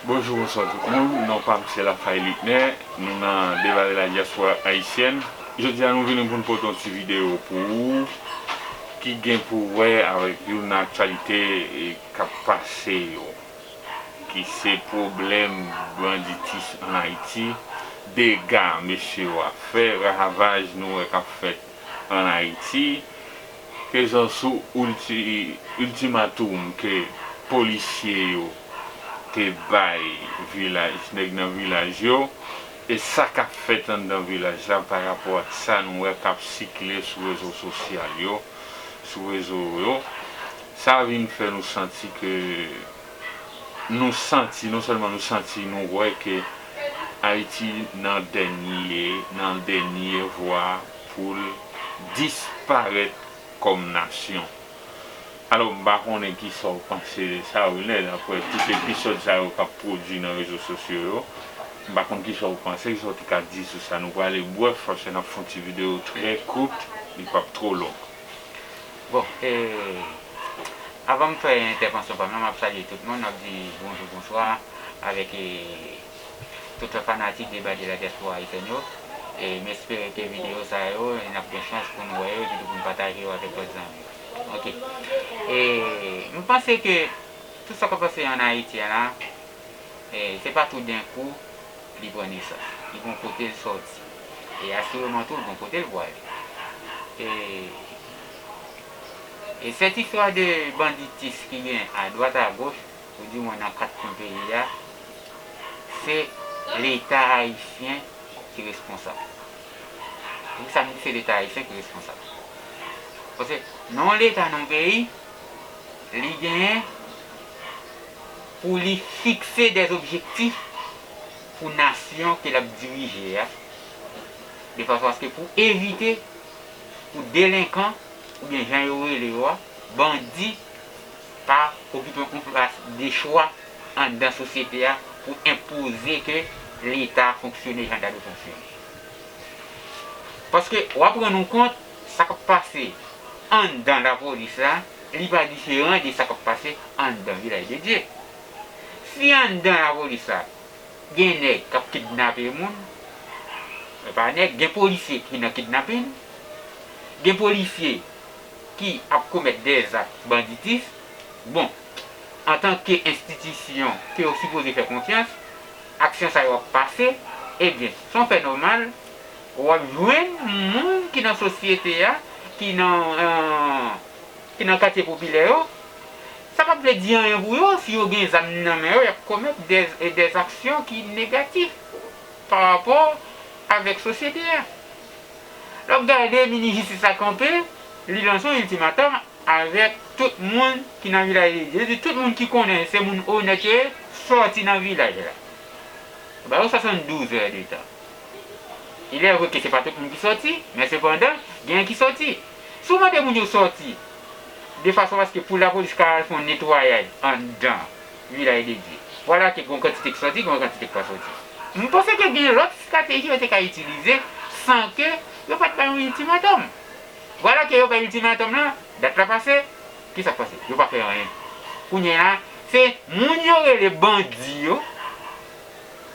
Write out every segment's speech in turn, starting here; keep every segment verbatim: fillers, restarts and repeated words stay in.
Bonjou, bonswa tout moun. Non pa m se Lafay Luckner. Nou nan Deba de la Diaspora Haïtienne. Jodi a nou vini pou n pote yon ti videyo pou ou ki gen pou wè avèk youn nan aktyalite, e, k ap pase yo, ki se pwoblèm banditis ann Ayiti, dega mesye yo ap fè, ravaj nou wè k ap fèt ann Ayiti, ke zan sou ulti-, iltimatoum ke polisye yo te bay vilaj, nèg nan vilaj yo, e sa k ap fèt anndan vilaj la pa rapò ak sa nou wè k ap sikile sou rezo sosyal yo, sou rezo yo. Sa vin fè nou santi ke, nou santi, non sèlman nou santi, nou wè ke Ayiti nan dènye, nan dènye vwa pou l disparèt kòm nasyon. Alò, m pa konnen kisa w panse de sa, Wilner, daprè tout episòd sa yo k ap pwodui nan rezo sosyo yo. M pa konn kisa w panse, kisa w te ka di sou sa. Nou prale brèf, paske n ap fè yon ti videyo trè kout, li p ap twò long. Bon, e, avan m fè entèvansyon pa m nan, m ap salye tout moun, m ap di bonjou, bonswa, avèk, e, tout fanatik Deba de la Diaspora Haïtienne yo. E m espere ke videyo sa yo, n ap gen chans pou n wè yo, epi tou pou n pataje yo avèk lòt zanmi. Ok. E m panse ke tout sa k ap pase ann Ayiti a la, e, se pa toudenkou li pran nesans. Li gon kote l sòti. E asireman tou, l gon kote l pwale. E, e sèt istwa de banditis ki gen adwat agoch, ou di mwen nan kat kwen peyi a, se Leta ayisyen ki responsab. Poukisa m di se Leta ayisyen ki responsab? Paske nan yon Leta, nan yon peyi, li genyen pou li fikse dè objektif pou nasyon ke l ap dirije a, de fason aske pou evite pou delenkan, oubyen jan yo rele yo a, bandi, pa okipe yon plas de chwa anndan sosyete a pou enpoze ke Leta fonksyone jan l ta dwe fonksyone. Paske w ap rann ou kont, sa k ap pase anndan lapolis la, li pa diferan de sa k ap pase anndan Vilaj de Dye. Si anndan lapolis la, gen nèg k ap kidnape moun, e pa nèg, gen polisye ki nan kidnapin, gen polisye ki ap komèt dèzak banditis, bon, antanke enstitisyon ke yo sipoze fè konfyans, aksyon sa yo ap pase, ebyen, se yon fè nòmal, w ap jwenn moun ki nan sosyete a, ki nan, eh, ki nan katye popilè yo, sa p ap vle di anyen pou yo si yo gen zam nan men yo, y ap komèt dè, dè aksyon ki negatif pa rapò avèk sosyete a. Lè w ap gade minis jistis la kanpe, li lanse yon iltimatòm avèk tout moun ki nan Vilaj de Dye, di tout moun ki konnen se moun onèt yo ye, sòti nan vilaj la. Ba yo swasanndouz è de tan. Il est vrai ke se pa tout moun ki sòti, men sepandan, genyen ki sòti. Si w mande moun yo sòti, de fason paske pou lapolis ka al fè yon netwayaj anndan Vilaj de Dye, vwala ke gen yon kantite ki sòti, gen yon kantite ki pa sòti. M panse ke gen lòt estrateji yo te ka itilize san ke yo pa t bay yon iltimatòm. Vwala ke yo bay iltimatòm lan, dat la pase, kisa k pase? Yo pa fè anyen. Kounye a, se moun yo rele bandi yo,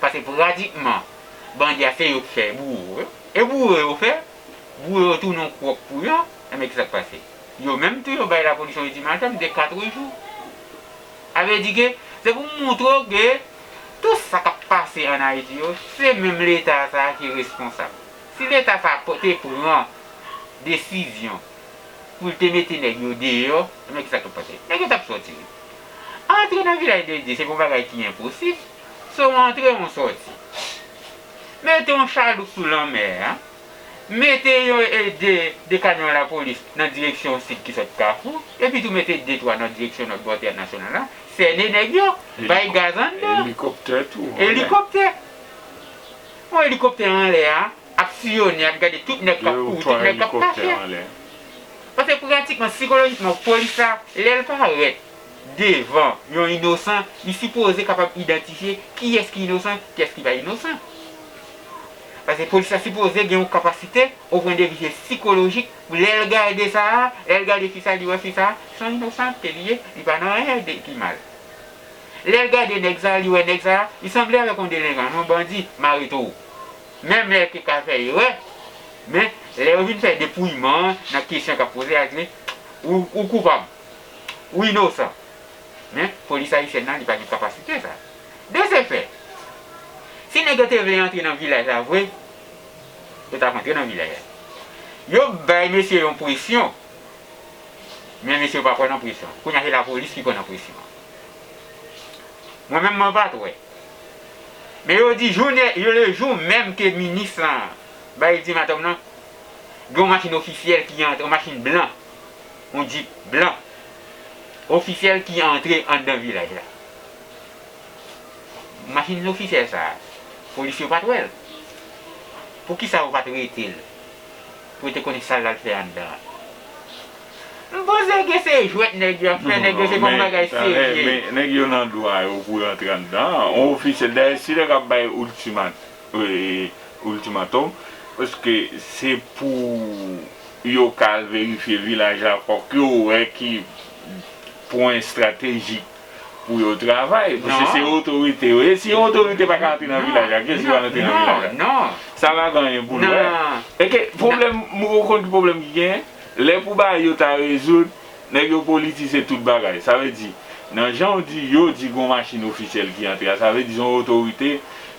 paske pratikman, bandi a se yo k fè bouro yo. E bouro yo fè, bouro yo tounen yon kwòk pou yo, enben kisa k pase? Yo menm tou yo bay lapolis yon iltimatòm de kat jou. Sa vle di ke se pou montre w ke tout sa k ap pase ann Ayiti yo, se menm Leta sa a ki responsab. Si Leta sa a po-, te pran desizyon pou l te mete nèg yo deyò, men kisa k t ap pase? Nèg yo t ap sòti wi. Antre nan Vilaj de Dye, se pa yon bagay ki enposib. Se yon antre, yon sòti. Mete yon chaloup sou lanmè a. Mete yon, e, de, de kamyon lapolis nan direksyon sid ki sot Kafou, epi tou mete de twa nan direksyon nòt bò teyat nasyonal la, sènen nèg yo, bay gaz anndan. Elikoptè tou. Elikoptè. Yon elikoptè anlè a, ap siyonnen, ap gade tout nèg k ap kouri, tout nèg k ap kache. Paske pratikman, sikolojikman, polis la, lè l parèt devan yon inosan, li sipoze kapab idantifye kiyès ki inosan, kiyès ki pa inosan. Paske polis la sipoze gen yon kapasite, o pwen de vi sikolojik, pou lè l gade sa a, lè l gade fi sa a, li wè fi sa a, se yon inosan ke li ye, li pa nan anyen de ki mal. Lè l gade nèg sa, li wè nèg sa, li sanble avèk yon delenkan, yon bandi, m arete w. Menm lè ke ka fè erè, men lè yo vin fè depouyman an nan kesyon k ap poze a, li di, ou, ou koupab, ou inosan. Men polis ayisyèn nan, li pa gen kapasite sa. De se fè, si nèg yo te vle antre nan vilaj la vre, yo t ap antre nan vilaj la. Yo bay mesye yon presyon, men mesye yo pa pran nan presyon. Kounye a se lapolis ki pran nan presyon an. Mwen menm mwen pa t wè. Men yo di jounen, yo le jou menm ke minis lan bay iltimatòm nan, gen yon machin ofisyèl ki antre, yon machin blan, yon djip blan, ofisyèl ki antre anndan vilaj la. Machin ofisyèl sa a, polis yo pa t wè l. Poukisa yo pa t rete l? Pou yo te konnen sa l al fè anndan an. M panse ke se jwèt nèg yo ap fè, nèg yo se pa yon bagay serye. Men nèg yo nan dwa yo pou yo antre anndan an. Yon ofisyèl, dayè, si nèg ap bay ultimat-, e, ultimatòm, paske se pou yo ka al verifye vilaj la, fòk yo wè ki pwen estratejik pou yo travay, paske se otorite yo ye. Si yon otorite pa ka antre nan vilaj la, kiyès ki pral antre nan vilaj la? Non. Sa pa gen anyen pou l wè. E ke pwoblèm, ou konn ki pwoblèm ki genyen? Lè pou bagay yo ta rezoud, nèg yo politize tout bagay. Sa vle di, nan jan w di, yo di gon machin ofisyèl ki antre a, sa vle di se yon otorite,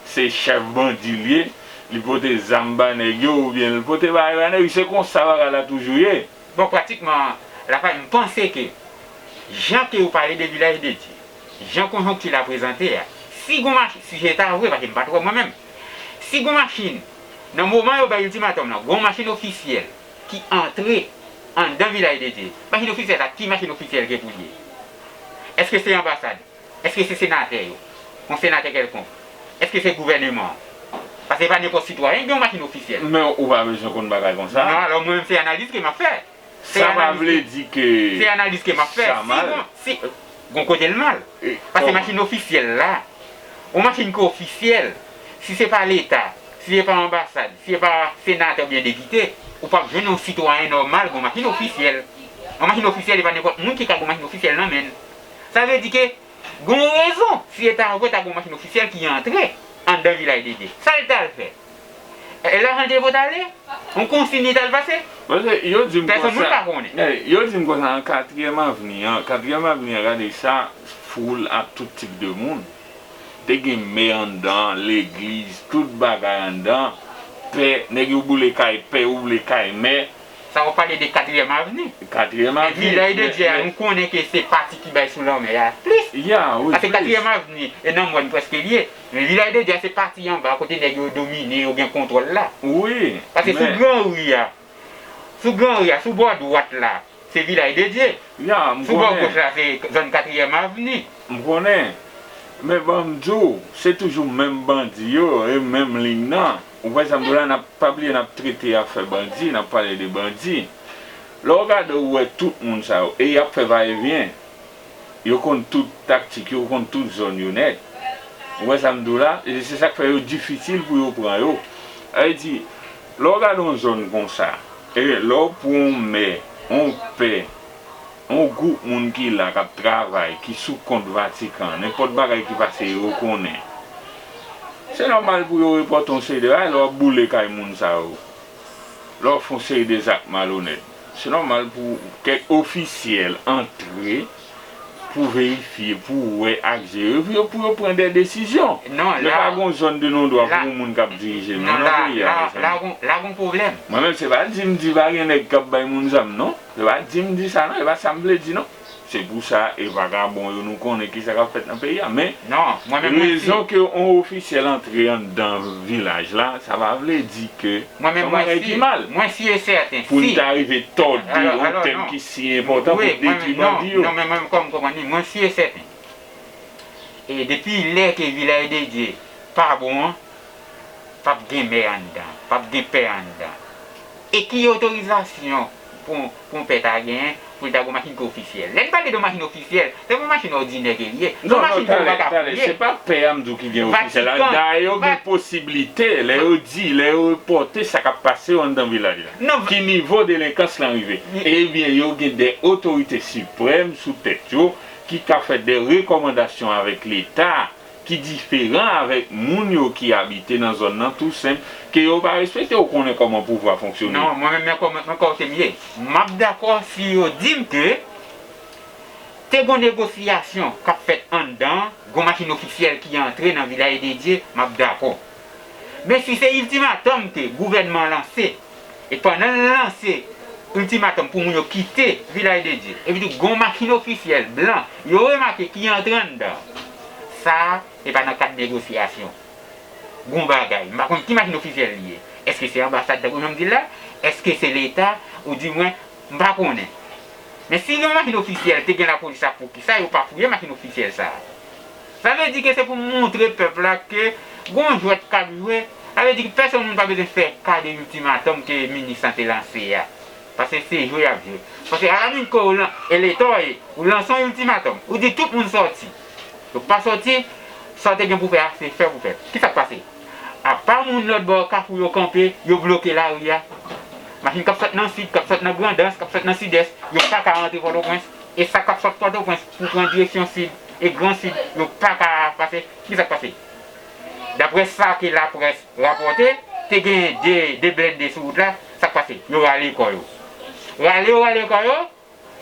se chèf bandi l ye, li pote zam ba nèg yo, oubyen li pote bagay ba nèg yo, se konsa bagay la toujou ye. Bon, pratikman, Lafa, m panse ke jan ke ou pale de Vilaj de Dye, jan konjonkti la prezante a, si gon machin, si se ta vre, paske m pa t wè mwen menm, si gon machin, nan moman yo bay iltimatòm lan, gon machin ofisyèl ki antre anndan Vilaj de Dye, machin ofisyèl sa, ki machin ofisyèl ke pou l ye? Èske se anbasad? Èske se senatè yo? Yon senatè kèlkonk? Èske se gouvèneman an? Paske se pa nenpòt sitwayen ki gen yon machin ofisyèl. Men ou pa bezwen konn bagay konsa. Non, alò mwen menm se analiz ke m ap fè. Se analiz ke, se analiz ke m ap fè. Sa mal. Si gon, si, gon kote l mal. Paske machin ofisyèl la, yon machin ki ofisyèl, si se pa Leta, si se pa anbasad, si se pa senatè oubyen depite, ou p ap jwenn yon sitwayen nòmal gon machin ofisyèl. Yon machin ofisyèl, e pa nenpòt moun ki ka gon machin ofisyèl nan men l. Sa vle di ke gon rezon, si e ta vre, ta gon machin ofisyèl ki antre anndan Vilaj de Dye. Sa l t al fè? E lajan l te pou t ale? Yon konsiy li t al pase? Paske yo di m konsa, pèsonn moun pa konnen. Yo di m konsa, nan Katriyèm Avni an, Katriyèm Avni an, gade sa, foul ak tout tip de moun. Te gen mè anndan, legliz, tout bagay anndan. Pè, nèg yo boule kay pè, yo boule kay mè. Sa w pale de Katriyèm Avni. Katriyèm Avni. Men Vilaj de Dye a, nou konnen ke se pati ki bay sou lanmè a plis. Ya, wi, plis. Paske Katriyèm Avni, e nan mòn prèske l ye. Men Vilaj de Dye a, se pati anba kote nèg yo domine, yo gen kontwòl la. Wi. Paske sou Granri a, sou Granri a, sou bò dwat la, se Vilaj de Dye. Ya, m konnen. Sou bò goch la, se zòn Katriyèm Avni. M konnen. Men ban m di w, se toujou menm bandi yo, e menm liy nan. Ou wè sa m di w la, n ap, pa bliye n ap trete afè bandi, n ap pale de bandi. Lè w gade, ou wè tout moun sa yo, e y ap fè vayevyen. Yo konn tout taktik yo, yo konn tout zòn yo nèt. Ou wè sa m di w la? E se sa k fè yo difisil pou yo pran yo. Sa vle di, lè w gade yon zòn konsa, e lè w pran yon mè, yon pè, yon gwoup moun ki la, k ap travay, ki sou kont Vatikan, nenpòt bagay ki pase, yo konnen. Se nòmal pou yo repòte yon seri de bagay, lè w ap boule kay moun sa yo. Lè w ap fè yon seri de zak malonèt, se nòmal pou kèk ofisyèl antre pou verifye, pou wè ak je yo, pou yo, pou yo pran de desizyon. Men pa gon zòn de non dwa pou yon moun k ap dirije nou nan peyi a, mezanmi. La gon, la gon pwoblèm. Mwen menm, se pa di m di pa gen nèg k ap bay moun zam, non. Se pa di m di sa, non. Se pa sa m vle di, non. Se pou sa, e vagabon yo, nou konnen kisa k ap fèt nan peyi a. Men, rezon ke yon ofisyèl antre anndan vilaj la, sa pa vle di ke se yon bagay ki mal. Mwen si e sèten, pou n ta rive tòde yon tèm ki si enpòtan pou detwi bandi yo. Non, men mwen, kòm, kòm, mwen si e sèten. E depi lè ke Vilaj de Dye pa bon an, p ap gen mè anndan, p ap gen pè anndan. E ki otorizasyon pou, pou yon pè ta genyen pou l ta gon machin ki ofisyèl? Lè n pale de machin ofisyèl, se pa machin òdinè ke l ye. Se yon machin ke w pa ka fouye. Non, non, talè, talè, se pa pè a m di w ki gen ofisyèl la. Dayè, yo gen posiblite, lè yo di, lè yo repòte sa k ap pase yo anndan vilaj la. Ki nivo delenkans lan rive? Ebyen, yo gen de otorite siprèm sou tèt yo, ki ka fè de rekòmandasyon avèk Leta ki diferan avèk moun yo ki abite nan zòn nan, tou senp, ke yo pa respekte, ou konnen kòman pouvwa fonksyone. Non, mwen menm, men kò, men kò kote m ye. M ap dakò si yo di m ke te gon negosyasyon k ap fèt anndan, gon machin ofisyèl ki antre nan Vilaj de Dye, m ap dakò. Men si se iltimatòm ke gouvènman an lanse, e pandan l lanse iltimatòm pou moun yo kite Vilaj de Dye, epi tou gon machin ofisyèl blan, yo remake ki antre anndan, sa a, se pa nan kad negosyasyon. Gon bagay. M pa konn ki machin ofisyèl li ye. Èske se anbasad, tankou jan m di l la? Èske se Leta? Oudimwen, m pa konnen. Men si gen yon machin ofisyèl, te gen lapolis la, poukisa yo pa fouye machin ofisyèl sa a? Sa vle di ke se pou montre pèp la ke gon jwèt k ap jwe. Sa vle di ke pèsonn moun pa bezwen fè ka de iltimatòm ke minis lan te lanse a. Paske se jwe y ap jwe. Paske alaminit ke w lan-, elektè w ye, ou lanse yon iltimatòm, ou di tout moun sòti. Yo pa sòti, sa w te gen pou fè a, se fè pou fè. Kisa k pase? Apa moun lòt bò kafou yo kanpe, yo bloke lari a. Machin k ap sot nan sid, k ap sot nan Grandans, k ap sot nan Sidès, yo pa ka rantre Pòtoprens. E sa k ap sot Pòtoprens pou pran direksyon sid e Gran Sid, yo pa ka pase. Kisa k pase? Daprè sa ke laprès rapòte, te gen de, de blende sou wout la, sa k pase? Yo rale kò yo. Rale yo rale kò yo,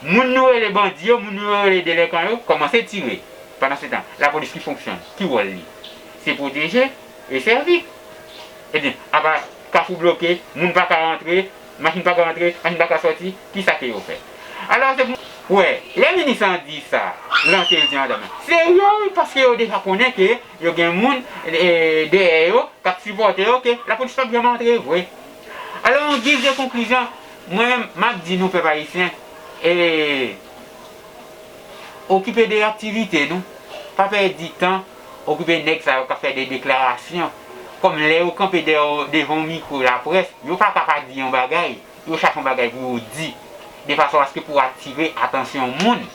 moun nou rele bandi yo, moun nou rele delenkan yo, kòmanse tire. Pandansetan, lapolis ki fonksyone, ki wòl li? Se pwoteje e sèvi. Ebyen, apa kafou bloke, moun pa ka rantre, machin pa ka rantre, machin pa ka sòti, kisa ke yo fè? Alò, se pou, wè, lè minis lan di sa, lanse l di madanm nan, se yo, wi, paske yo deja konnen ke yo gen moun, e, dèyè yo k ap sipòte yo, ke lapolis p ap janm antre vre. Alò, an giz de konklizyon, mwen menm, m ap di nou, pèp ayisyen, e, okipe de aktivite nou. Pa pèdi tan okipe nèg sa yo k ap fè de deklarasyon. Kòm lè yo kanpe dèyè, devan yon mikwo laprès, yo pa ka pa di yon bagay. Yo chache yon bagay pou yo di. De fason aske pou atire atansyon moun.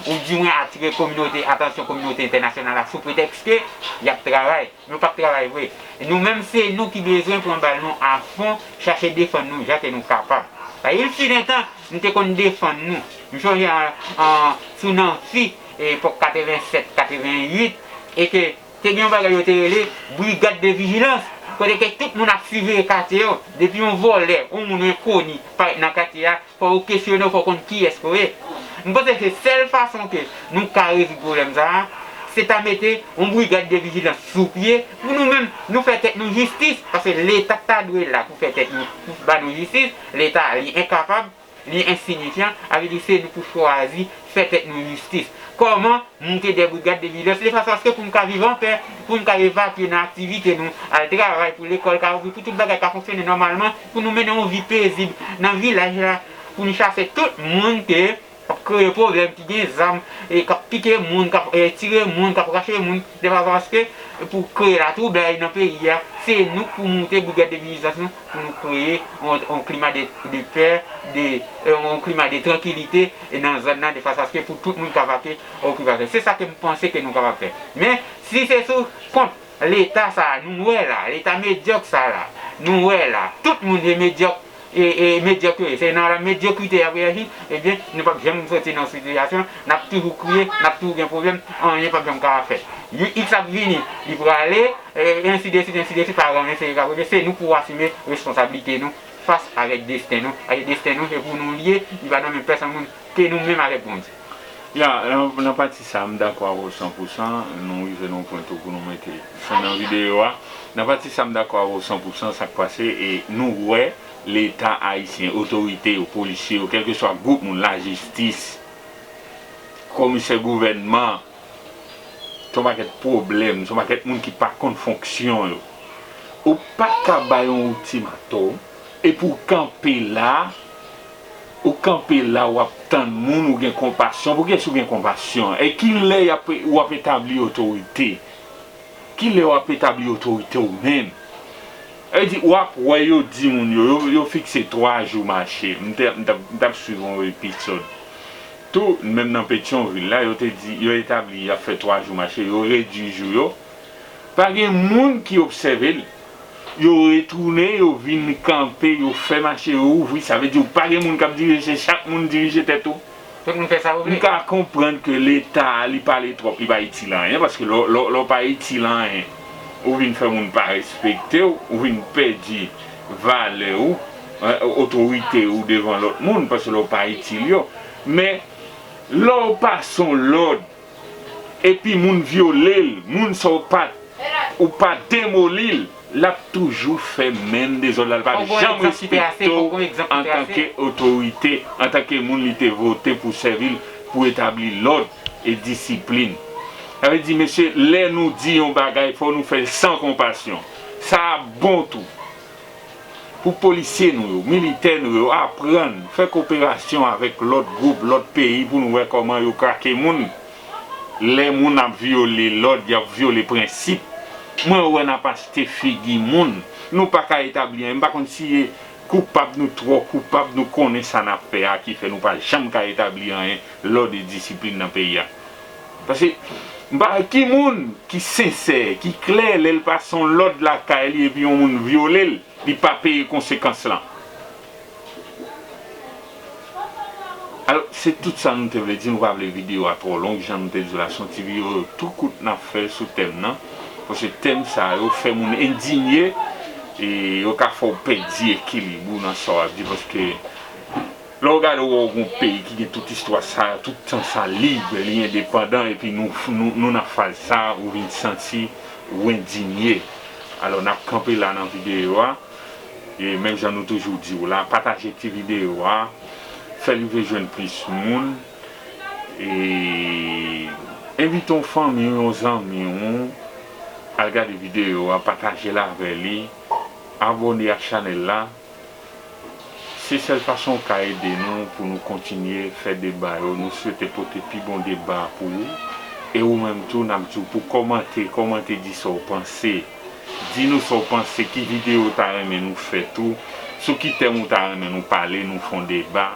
Oudimwen atire kominote, atansyon kominote entènasyonal la sou pretèks ke y ap travay. Men yo p ap travay vre. E nou menm, se nou ki bezwen pran bal nou a fon, chache defann nou jan ke nou kapab. Pa gen yon ti tan, nou te konn defann nou. M chonje an, an, sou Nanfi, epòk katrevennsèt, katrevennuit, e ke te gen yon bagay yo te rele brigad de vijilans, kote ke tout moun ap siveye katye yo. Depi yon vòlè, yon moun enkoni parèt nan katye a, fò yo kesyone w, fò w konn kiyès ke w ye. M panse se sèl fason ke nou ka rezoud pwoblèm sa a, se ta mete yon brigad de vijilans sou pye pou nou menm, nou fè tèt nou jistis, paske Leta ta dwe la pou fè tèt nou, pou ba nou jistis, Leta li enkapab, li ensiyifyan, sa vle di se nou pou chwazi fè tèt nou jistis. Kòman? Moute de brigad de vijilans, de fason aske pou n ka viv anpè, pou n ka evakye nan aktivite nou, al travay, pou lekòl ka ouvri, pou tout bagay ka fonksyone nòmalman, pou nou mennen yon vi pezib nan vilaj la, pou n chase tout moun ke k ap kreye pwoblèm, ki gen zam, e k ap pike moun, k ap, e, tire moun, k ap rache moun, de fason aske pou kreye latwoublay nan peyi a, se nou k pou moute brigad de vijilans nou, pou nou kreye yon, yon klima de, de pè, de, e, yon klima de trankilite, e nan zòn nan, de fason aske pou tout moun ka vake okipasyon. Se sa ke m panse ke nou kapab fè. Men, si se sou kont Leta sa a, nou wè la, Leta medyòk sa a la, nou wè la, tout moun se medyòk, e, e medyòk yo ye. Se nan la medyokrite y ap reyaji, ebyen, nou p ap janm soti nan sitiyasyon, n ap toujou kriye, n ap toujou gen pwoblèm, anyen p ap janm ka fèt. Yon X ap vini, li prale, e, ensi de swit, ensi de swit, pa gen anyen serye k ap regle, se nou pou asime responsablite nou fas avèk desten nou. Paske desten nou, se pou nou l ye, li pa nan men pèsonn moun ke nou menm avèk Bondye. Ya, nan, nan pati sa, m dakò avè w san pou san. Nou rive nan yon pwen tou pou nou mete fen nan videyo a. Nan pati sa, m dakò avè w san pou san, sa k pase, e nou wè Leta ayisyen, otorite yo, polisye yo, kèlkeswa gwoup moun, lajistis, komisè gouvènman, se yon pakèt pwoblèm, se yon pakèt moun ki pa konn fonksyon yo. Ou pa ka bay yon iltimatòm, epi w kanpe la, ou kanpe la, w ap tann moun, ou gen konpasyon. Pou kiyès ou gen konpasyon? E ki lè y ap, w ap etabli otorite? Ki lè w ap etabli otorite w menm? Sa vle di, w ap wè yo di moun yo, yo, yo fikse twa jou mache. M te, m t ap, m t ap swiv yon episode. Tou, menm nan Petyonvil la, yo te di, yo etabli, y ap fè twa jou mache, yo redui jou yo. Pa gen moun ki obsève l. Yo retounen, yo vin kanpe, yo fè mache, yo ouvri. Sa vle di, pa gen moun k ap dirije, se chak moun dirije tèt ou. Tout moun fè sa yo vle. M ka konprann ke Leta a, li pale twòp, li pa itil anyen, paske lè w, lè w, lè w pa itil anyen, ou vin fè moun pa respekte w, ou vin pèdi valè w, eh, otorite w devan lòt moun, paske lè w pa itil yo. Men, lè w pase yon lòd, epi moun vyole l, moun sa w pa, ou pa demoli l, l ap toujou fè menm dezòd la, l p ap janm respekte w antanke otorite, antanke moun li te vote pou sèvi l, pou etabli lòd e disiplin. Sa vle di, mesye, lè nou di yon bagay, fò nou fè l san konpasyon. Sa ap bon tou pou polisye nou yo, militè nou yo aprann fè koperasyon avèk lòt gwoup, lòt peyi pou nou wè kòman yo krake moun. Lè moun ap vyole lòd, y ap vyole prensip, mwen wè n ap achte figi moun. Nou pa ka etabli anyen. M pa konn si e koupab nou twò koupab, nou konnen sa n ap fè a ki fè nou pa janm ka etabli anyen, lòd e disiplin nan peyi a. Paske, m pa wè ki moun ki sensè, ki klè, lè l pase yon lòd lakay li epi yon moun vyole l, li pa peye konsekans lan. Alò, se tout sa nou te vle di, nou pa vle videyo a twò long, jan nou te di w la, se yon ti videyo tou kout n ap fè sou tèm nan, paske tèm sa yo fè moun endinye, e yo ka fè w pèdi ekilib ou nan sa w ap di, paske lè w gade, w wè w gon peyi ki gen tout istwa sa, tout tan sa lib, li endepandan, epi nou, nou, nou nan faz sa, ou vin santi ou endinye. Alò, n ap kanpe la nan videyo a. E menm jan nou toujou di w la, pataje ti videyo a, fè l rive jwenn plis moun. E envite yon fanmi w, yon zanmi w, al gade videyo a, pataje l avè li, abòne ak chanèl la. Se sèl fason w ka ede nou pou nou kontinye fè deba yo. Nou swete pote pi bon deba pou ou. E ou menm tou, n ap di w pou kòmante, kòmante, di sa w panse. Di nou sa w panse, ki videyo w ta renmen nou fè tou, sou ki tèm ou ta renmen nou pale, nou fè yon deba.